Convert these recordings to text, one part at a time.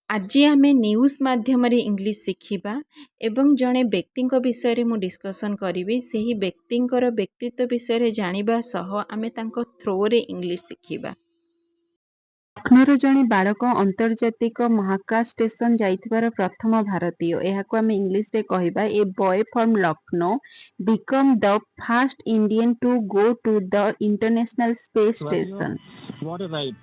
ଆଜି ଆମେ ନ୍ୟୁଜ୍ ମାଧ୍ୟମରେ ଇଂଲିଶ ଶିଖିବା ଏବଂ ଜଣେ ବ୍ୟକ୍ତିଙ୍କ ବିଷୟରେ ମୁଁ ଡିସ୍କସନ୍ କରିବି। ସେହି ବ୍ୟକ୍ତିଙ୍କର ବ୍ୟକ୍ତିତ୍ୱ ବିଷୟରେ ଜାଣିବା ସହ ଆମେ ତାଙ୍କ ଥ୍ରୋରେ ଇଂଲିଶ ଶିଖିବା। ଲକ୍ଷ୍ନୌର ଜଣେ ବାଳକ ଆନ୍ତର୍ଜାତିକ ମହାକାଶ ଷ୍ଟେସନ ଯାଇଥିବାର ପ୍ରଥମ ଭାରତୀୟ। ଏହାକୁ ଆମେ ଇଂଲିଶରେ କହିବା, "A boy from Lucknow become the first Indian to go to the International Space Station." What a ride.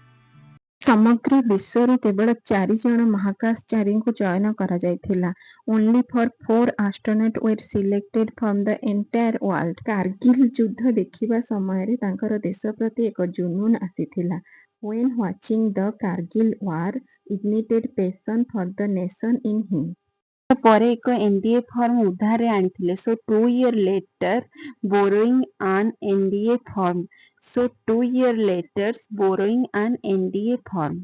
ସମଗ୍ର ବିଶ୍ୱରୁ କେବଳ ଚାରି ଜଣ ମହାକାଶଚାରୀଙ୍କୁ ଚୟନ କରାଯାଇଥିଲା। Only for four astronaut were selected from the entire world. Kargil ଯୁଦ୍ଧ ଦେଖିବା ସମୟରେ ତାଙ୍କର ଦେଶ ପ୍ରତି ଏକ ଜୁନୁନ ଆସିଥିଲା। When watching the Kargil war ignited passion for the nation in him. ପରେ ଏକ ଏନଡିଏ ଫର୍ମ ଉଧାରରେ ଆଣିଥିଲେ। So 2 year later borrowing an NDA form. So 2 year later borrowing an NDA form.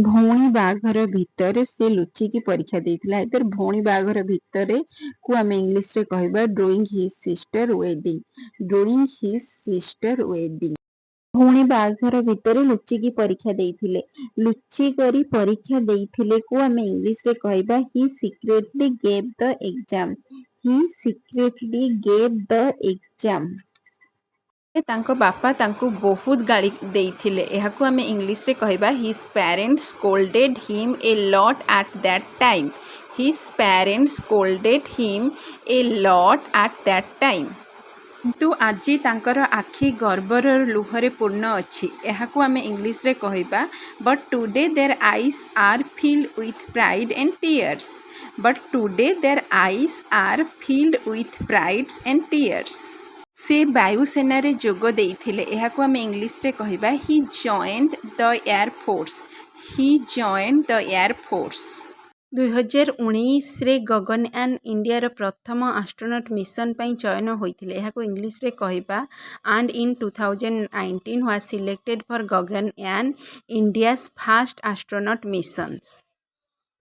ଭଉଣୀ ବାହାଘର ଭିତରେ ସେ ଲୁଚିକି ପରୀକ୍ଷା ଦେଇଥିଲା। ଏଥିରେ ଭଉଣୀ ବାହାଘର ଭିତରେ କୁ ଆମେ ଇଂଲିଶରେ କହିବା, during his sister wedding. During his sister wedding. ଭଉଣୀ ବାହାଘର ଭିତରେ ଲୁଚିକି ପରୀକ୍ଷା ଦେଇଥିଲେ। ଲୁଚି କରି ପରୀକ୍ଷା ଦେଇଥିଲେ କୁ ଆମେ ଇଂଲିଶରେ କହିବା, "He secretly gave the exam." He secretly gave the exam. ତାଙ୍କ ବାପା ତାଙ୍କୁ ବହୁତ ଗାଳି ଦେଇଥିଲେ। ଏହାକୁ ଆମେ ଇଂଲିଶରେ କହିବା, "His parents scolded him a lot at that time." His parents scolded him a lot at that time. କିନ୍ତୁ ଆଜି ତାଙ୍କର ଆଖି ଗର୍ବର ଲୁହରେ ପୂର୍ଣ୍ଣ ଅଛି। ଏହାକୁ ଆମେ ଇଂଲିଶରେ କହିବା, "But today their eyes are filled with pride and tears." But today their eyes are filled with prides and tears. ସେ ବାୟୁସେନାରେ ଯୋଗ ଦେଇଥିଲେ। ଏହାକୁ ଆମେ ଇଂଲିଶରେ କହିବା, "He joined the air force." He joined the air force. 2019ରେ Gaganyaan ଇଣ୍ଡିଆର ପ୍ରଥମ ଆଷ୍ଟ୍ରୋନଟ୍ ମିଶନ ପାଇଁ ଚୟନ ହୋଇଥିଲେ। ଏହାକୁ ଇଂଲିଶରେ କହିବା, "And in 2019 was selected for Gaganyaan, India's first astronaut missions."